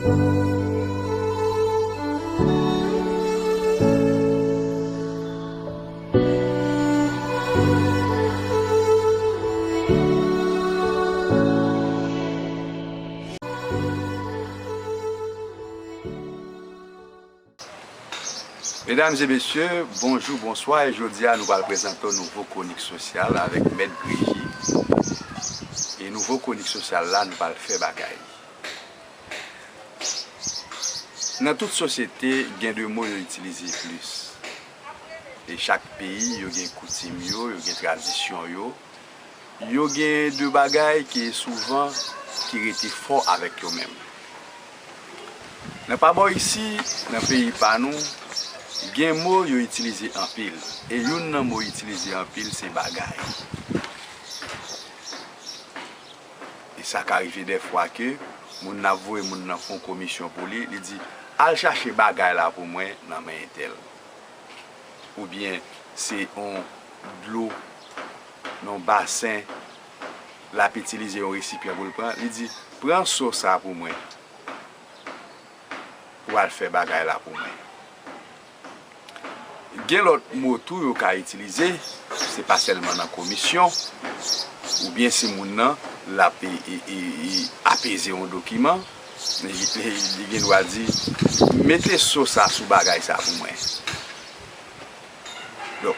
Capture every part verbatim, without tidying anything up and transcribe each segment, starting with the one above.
Medam e mesye, bonjou, bonswa, e jodi a nou pral prezante yon nouvo kwonik sosyal avèk Mèt Greji. E nouvo kwonik sosyal la, nou pral fè bagay. Nan tout sosyete, gen de mo yo itilize plis. E chak peyi, yo gen koutim yo, yo gen tradisyon yo, yo gen de bagay ki souvan ki rete fò avèk yo menm. Nan pa bò isi, nan peyi pa nou, gen mo yo itilize anpil. E youn nan mo itilize anpil se bagay. E sa ka rive dèfwa ke moun nan ap voye moun nan fè yon komisyon pou li, li di, "Al chache bagay la pou mwen nan men entèl." Oubyen se yon dlo nan yon basen, l ap itilize yon resipyan pou l pran, li di, "Pran so sa pou mwen, pou w al fè bagay la pou mwen." Gen lòt mo tou yo ka itilize, se pa sèlman nan komisyon, oubyen si moun nan l ap e, e, e, e apeze yon dokiman, li, li, li gen dwa di, "Mete so sa sou bagay sa pou mwen." Donk,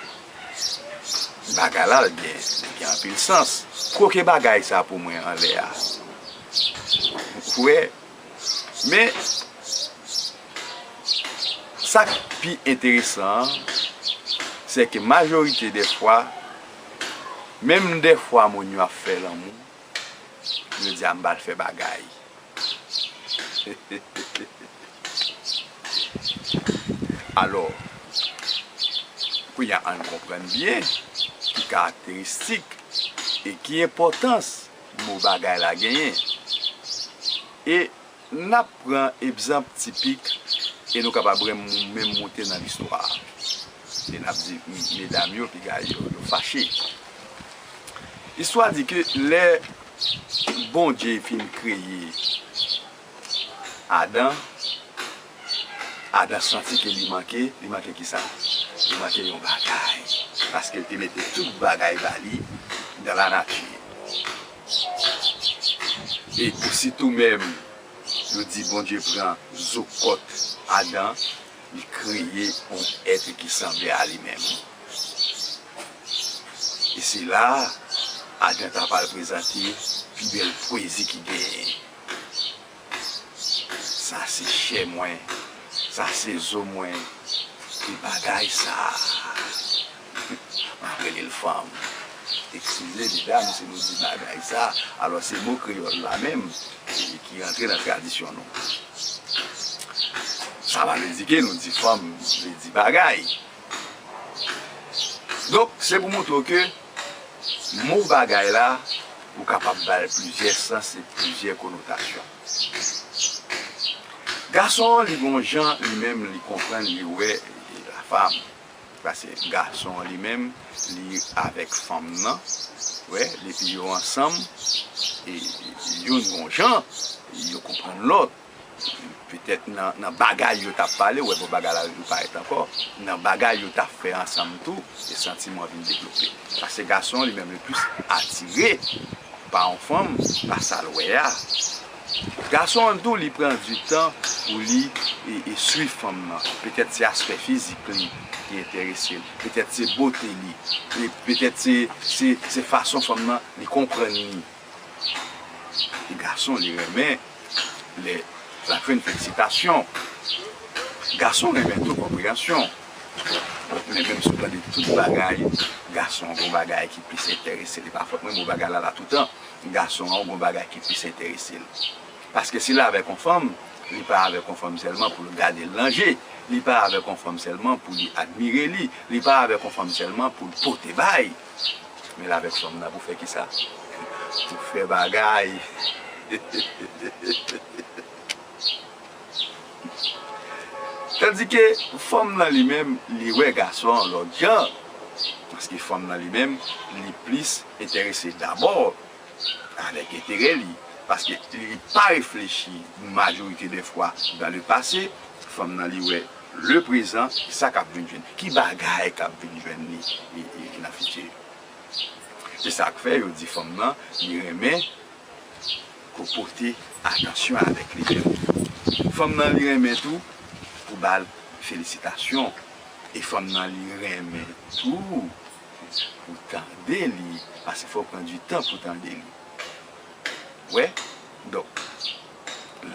bagay la, li gen, li gen anpil sans. Kwoke bagay sa pou mwen anlè a. Ou wè? Men, sa k pi enteresan an, se ke majorite dè fwa, menm dè fwa moun yo ap fè lanmou, yo di a m pral fè bagay. Alò, kounye a ann konprann byen ki karakteristik e ki enpòtans mo bagay la genyen. E n ap pran egzanp tipik e nou kapab renm-, menm moute nan listwa. E n ap di, m-, medam yo, piga yo, yo fache. Istwa di ke lè Bondye fin kreye Adan, Adan santi ke li manke, li manke kisa? Li manke yon bagay. Paske l te mete tout bagay ba li dans la nature. E osi tou menm, yo di Bondye pran zo kòt Adan, li kreye yon èt ki sanble a li menm. E se la, Adan ta pral prezante pi bèl pwezi ki genyen. Sa se chè mwen, sa se zo mwen, e bagay sa, m ap rele l fanm. Eskize, medam, si nou di bagay sa, alò se mo kreyòl la menm, e ki rantre nan tradisyon nou. Sa pa vle di ke nou di fanm vle di bagay. Donk, se pou montre w ke mo bagay la, ou kapab ba l plizyè sans e plizyè konotasyon. Gason an, li gon jan, li menm, li konprann, li wè, e, la femme. Paske gason an, li menm, li avèk fanm nan, wè, depi yo ansanm, e, e, youn gon jan, yo konprann lòt. Petèt nan, nan bagay yo t ap pale, ou wè bon bagay la yo parèt ankò. Nan bagay yo t ap fè ansanm tou, e santiman vin devlope. Paske gason an li menm li plis atire pa yon fanm, pa sa l wè a. Gason an tou, li pran di tan pou li e, e swiv fanm nan. Petèt se aspè fizik li ki enterese l. Petèt se bote li. E petèt se, se, se fason fanm nan li konprann li. E gason, li renmen lè l ap jwenn felisitasyon. Gason renmen tou konpreyansyon. Men menm si w tande tout bagay, gason an gon bagay ki plis enterese l. E pa fòt mwen, mo bagay la la toutan. Gason an gon bagay ki plis enterese l. Paske si l avèk yon fanm, li pa avèk yon fanm sèlman pou l gade l nan je. Li pa avèk yon fanm sèlman pou li admire li. Li pa avèk yon fanm sèlman pou l pote bay. Men l avèk fanm nan pou fè kisa? Pou fè bagay. Tandike fanm nan li menm, li wè gason an lòt jan. Paske fanm nan li menm, li plis enterese dabò avèk enterè li. Paske li pa reflechi majorite dè fwa dans le passé, fanm nan li wè le prezan, sa k ap vin jwenn, ki bagay k ap vin jwenn li, li, li nan fiti. Se sa k fè yo di fanm nan, li renmen ke w pote atansyon avèk li. Fanm nan li renmen tou pou ba l felisitasyon. E fanm nan li renmen tou pou tande li, paske fò w pran di tan pou tande li. Wè? Donk,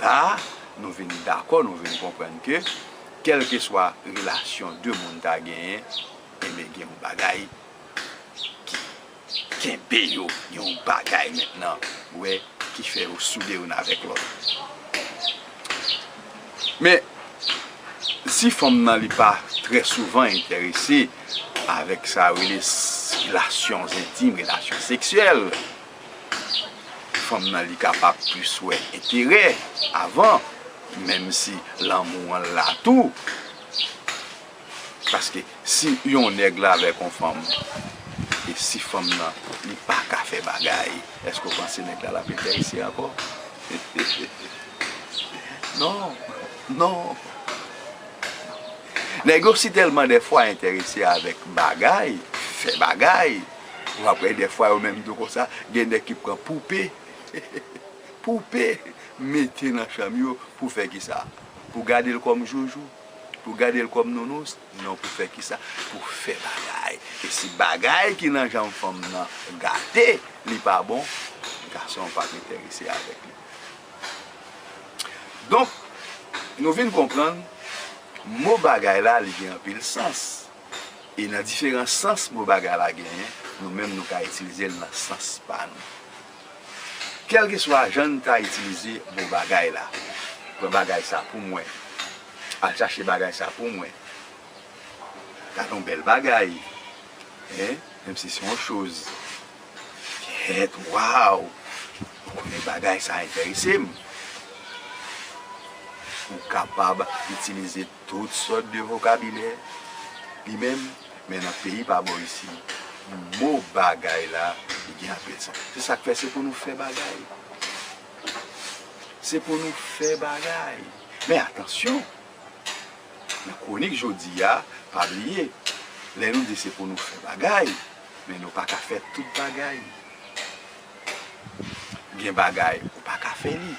la, nou vin dakò, nou vin konprann ke, kèlkeswa relasyon de moun ta genyen, enben, gen yon bagay ki kenbe yo, gen yon bagay mentnan, wè, ki fè yo soude youn avèk lòt. Men, si fanm nan li pa trè souvan enterese avèk sa yo rele s-, relasyon entim, relasyon seksyèl, fanm nan li kapab plis wè enterè avan, menm si lanmou an la tou. Paske si yon nèg la avèk yon fanm, e si fanm nan li pa ka fè bagay, èske w panse nèg la l ap enterese ankò? Non, non. Nèg yo si tèlman dèfwa enterese avèk bagay, fè bagay, w ap wè dèfwa yo menm tou konsa, gen nèg ki pran poupe. Poupe mete nan chanm yo pou fè kisa? Pou gade l kòm joujou? Pou gade l kòm nounous? Non, pou fè kisa? Pou fè bagay. E si bagay ki nan janm fanm nan gate, li pa bon, gason an p ap enterese avèk li. Donk, nou vin konprann, mo bagay la, li gen anpil sans. E nan diferan sans mo bagay la genyen, nou menm nou ka itilize l nan sans pa nou. Kèlkeswa jan n ta itilize mo bagay la, pran bagay sa pou mwen, al chache bagay sa pou mwen, gade yon bèl bagay, hein, menm si se yon choz, kèt, waw, ou konnen bagay sa enterese m. Ou kapab itilize tout sòt de vokabilè, li menm, men nan peyi pa bò isi, mo bagay la, li gen anpil sans. Se sa k fè se pou nou fè bagay. Se pou nou fè bagay. Men atansyon, nan kwonik jodi a, pa bliye, lè nou di se pou nou fè bagay, men nou pa ka fè tout bagay. Gen bagay ou pa ka fè li,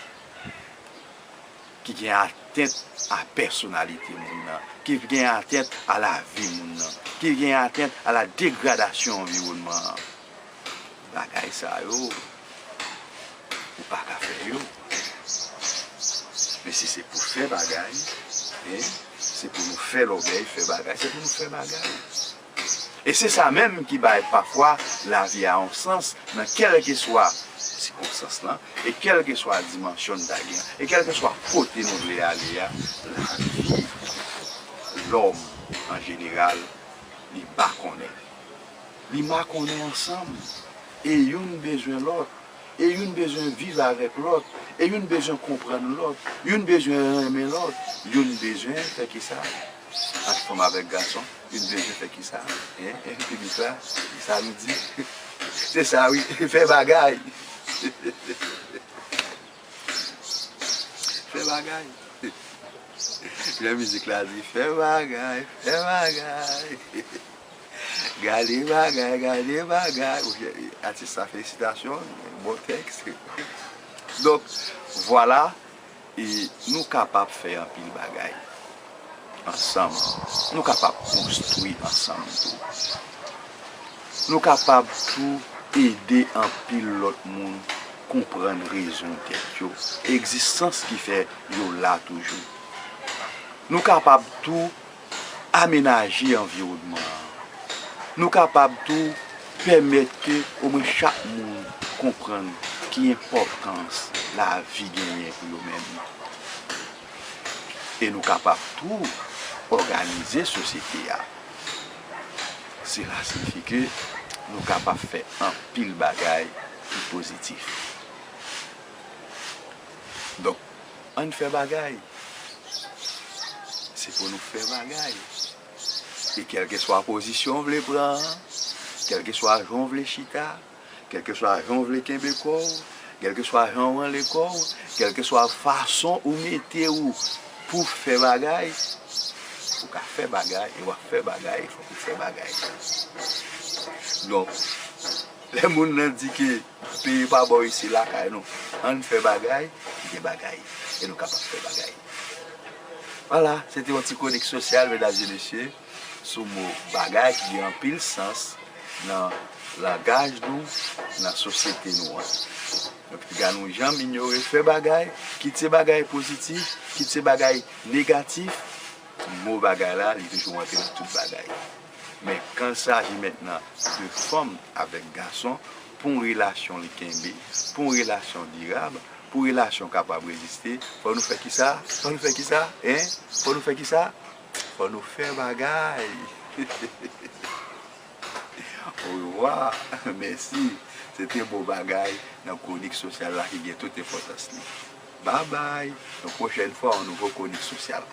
ki gen atent a pèsonalite moun nan, ki gen atent a lavi moun nan, ki gen atent a la degradasyon anviwònman an. Bagay sa yo, ou pa ka fè yo. Men si se pou fè bagay, hein, se pou nou fè lòbèy, fè bagay, se pou nou fè bagay. E se sa menm ki bay pafwa lavi a yon sans nan kèlkeswa sikonstans lan, e kèlkeswa dimansyon n ta gen, e kèlkeswa kote nou vle ale a, lavi lòm an jeneral, li makonnen. Li makonnen ansanm, e youn bezwen lòt, e youn bezwen viv avèk lòt, e youn bezwen konprann lòt, youn bezwen renmen lòt, youn bezwen fè kisa? Ant fanm avèk gason, youn bezwen fè kisa? Hein? Hein, piblik la, sa nou di? Se sa wi, fè bagay. Fè bagay. Jan mizik la di, fè bagay, fè bagay. Gade bagay, gade bagay. Atis sa, felisitasyon, bon tèks. Donk, vwala, e nou kapab fè anpil bagay ansanm. Nou kapab konstwi ansanm tou. Nou kapab tou ede anpil lòt moun konprann rezon dèt yo, egzistans ki fè yo la toujou. Nou kapab tou amenaje anviwònman an. Nou kapab tou pèmèt ke omwen chak moun konprann ki enpòtans lavi genyen pou yo menm. E nou kapab tou òganize sosyete a. Sela siyifi ke nou kapab fè anpil bagay ki pozitif. Donk, ann fè bagay. Se pou nou fè bagay. E kèlkeswa pozisyon w vle pran an, kèlkeswa jan w vle chita, kèlkeswa jan w vle kenbe kò w, Kèlkeswa jan w anlè kò w, kèlkeswa fason ou mete w pou fè bagay, ou ka fè bagay e w ap fè bagay, fòk ou fè bagay. Donk, lè moun nan di ke peyi pa ba w isi lakay nou, ann fè bagay, gen bagay, e nou kapab fè bagay. Vwala, se te yon ti kwonik sosyal, medam e mesye, sou mo bagay ki gen anpil sans nan langaj nou, nan sosyete nou an. Donk, piga nou janm inyore fè bagay, kit se bagay pozitif, kit se bagay negatif, mo bagay la, li toujou antre nan tout bagay. Men, kan il s'agit mentnan de fanm avèk gason, pou yon relasyon li kenbe, pou yon relasyon dirab, pou relasyon kapab reziste, fò nou fè kisa? Fò nou fè kisa? Hein? Fò nou fè kisa? Fò nou fè bagay. Orevwa. Mèsi. Se te bon bagay nan kwonik sosyal la ki gen tout enpòtans li. Babay. Yon pwochèn fwa, yon nouvo kwonik sosyal.